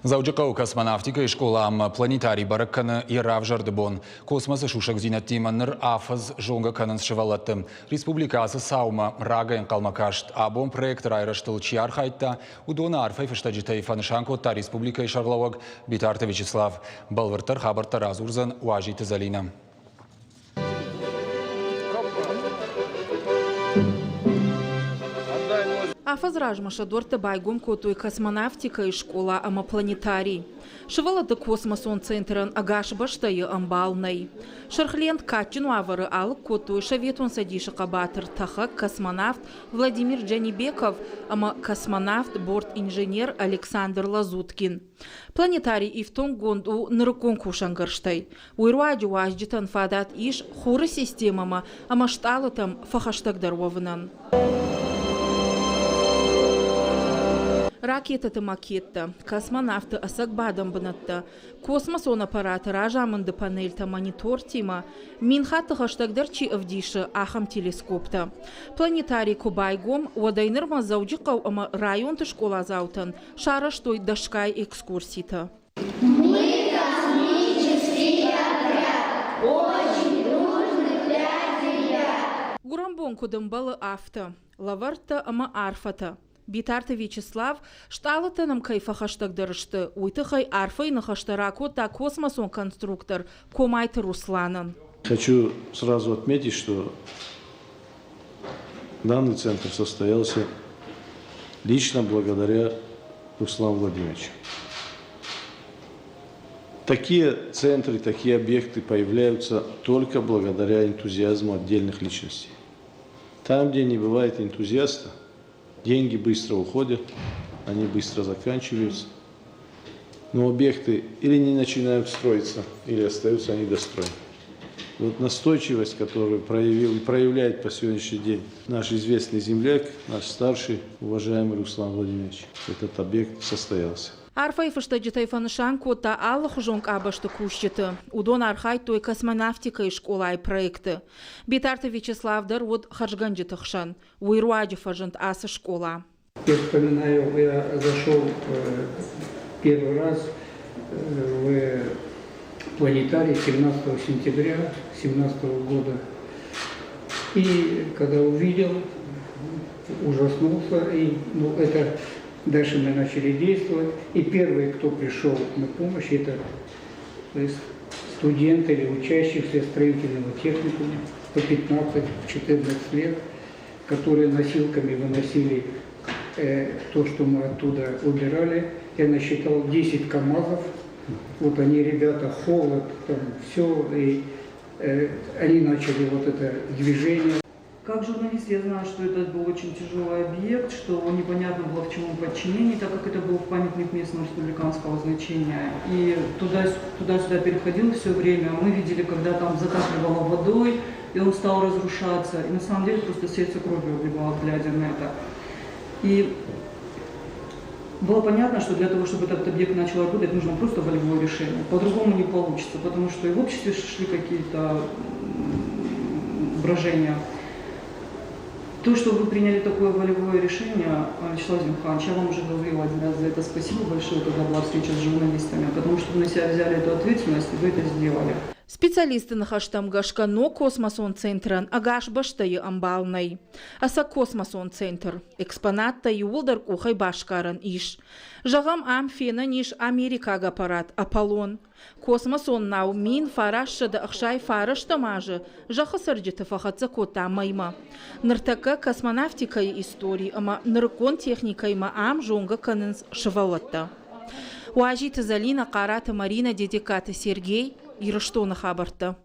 Дзӕуджыхъӕуы космонавтикӕйы скъола ӕмӕ планетарий бӕрӕг кӕны йӕ равзӕрды бон. Космосы сусӕгдзинӕдтимӕ ныр афӕдз зонгӕ кӕнынц сывӕллӕтты. Республикӕ ацы цаумӕ рагӕй ӕнхъӕлмӕ каст. Абон проекты райрӕзтыл чи архайдта, уыдоны арфӕй фыстӕджытӕй фӕнысан кодта республикӕйы сӕргълӕууӕг Битарты Вячеслав. Бӕлвырддӕр хабӕрттӕ радзурдзӕн Уазиты Зӕлинӕ. Афӕдз размӕ сӕ дуӕрттӕ байгом кодтой космонавтикӕйы скъола ӕмӕ планетарий. Сывӕллӕтты космосон центрӕн ӕгас бӕстӕйы ӕмбал нӕй. Сырх лент кадджын уавӕры алыг кодтой Советон Цӕдисы хъӕбатыр тӕхӕг космонавт Владимир Джанибеков ӕмӕ космонавт борт-инженер Александр Лазуткин. Планетарий ифтонггонд у нырыккон кусӕнгӕрзтӕй. Уый руаджы уазджытӕн фадат ис Хуры системӕмӕ ӕмӕ стъалытӕм фӕхӕстӕгдӕр уӕвынӕн. Ракетӕты макеттӕ, космонавты ӕцӕг бадӕн бынӕттӕ, космосон аппараты разамынды панельтӕ монитортимӕ, 1000 хатты хӕстӕгдӕр чи ӕвдисы, ахӕм телескоптӕ. Планетарий куы байгом, уӕдӕй нырмӕ Дзӕуджыхъӕу ӕмӕ районты скъоладзаутӕн сарӕзтой дӕсгай экскурситӕ. Мы космический отряд, очень дружных пять ребят. Гуырӕнбон куыд ӕмбӕлы, афтӕ. Лӕвӕрттӕ ӕмӕ арфӕтӕ. Битарты Вячеслав, стъалытӕ нӕм кӕй фӕхӕстӕгдӕр сты, уый тыххӕй арфӕйы ныхӕстӕ ракодта космосон конструктор Комайты Русланӕн. Хочу сразу отметить, что данный центр состоялся лично благодаря Руслану Владимировичу. Такие центры, такие объекты появляются только благодаря энтузиазму отдельных личностей. Там, где не бывает энтузиаста, деньги быстро уходят, они быстро заканчиваются. Но объекты или не начинают строиться, или остаются недостроенными. Вот настойчивость, которую проявил и проявляет по сегодняшний день наш известный земляк, наш старший, уважаемый Руслан Владимирович, этот объект состоялся. Арфӕйы фыстӕджытӕй фӕнысан кодта алыхуызон къабӕзты кусджыты. Уыдон архайдтой космонавтикӕйы скъолайы проекты. Битарты Вячеслав дӕр уыд хӕрзгӕнджыты хсӕн. Уый руаджы фӕзынд ацы скъола. Я вспоминаю, я зашел первый раз в планетарий 17 сентября 2017 года. И когда увидел, ужаснулся. И, ну, это дальше мы начали действовать. И первый, кто пришел на помощь, это то есть студенты или учащиеся строительного техникума по 15-14 лет, которые носилками выносили то, что мы оттуда убирали. Я насчитал 10 КАМАЗов. Вот они, ребята, холод, там все, и они начали вот это движение. Как журналист я знаю, что это был очень тяжелый объект, что непонятно было, в чьем подчинении, так как это был памятник местного республиканского значения. И туда-сюда переходил все время. Мы видели, когда там затапливало водой, и он стал разрушаться. И на самом деле просто сердце кровью обливало, глядя на это. И было понятно, что для того, чтобы этот объект начал работать, нужно просто волевое решение. По-другому не получится, потому что и в обществе шли какие-то брожения. То, что вы приняли такое волевое решение, Вячеслав Зимханович, я вам уже говорила один раз за это спасибо большое, когда была встреча с журналистами, потому что вы на себя взяли эту ответственность, и вы это сделали. Специалистты ныхӕстӕм гӕсгӕ ног космосон центрӕн ӕгас бӕстӕйы ӕмбал нӕй. Ӕцӕг космосон центр. Экспонаттӕ иууылдӕр къухӕй басгарӕн ис. Зӕгъӕм, ам фенӕн ис америкаг аппарат «Аполлон». Космосон нау 1969 азы зӕххы цӕрджыты фӕхӕццӕ кодта мӕймӕ. Ныртӕккӕ космонавтикӕйы истори ӕмӕ нырыккон техникӕимӕ ам зонгӕ кӕнынц сывӕллӕттӕ. Уазиты Зӕлинӕ, Хъараты Маринӕ, Дедегкаты Сергей, Ирыстоны хабӕрттӕ.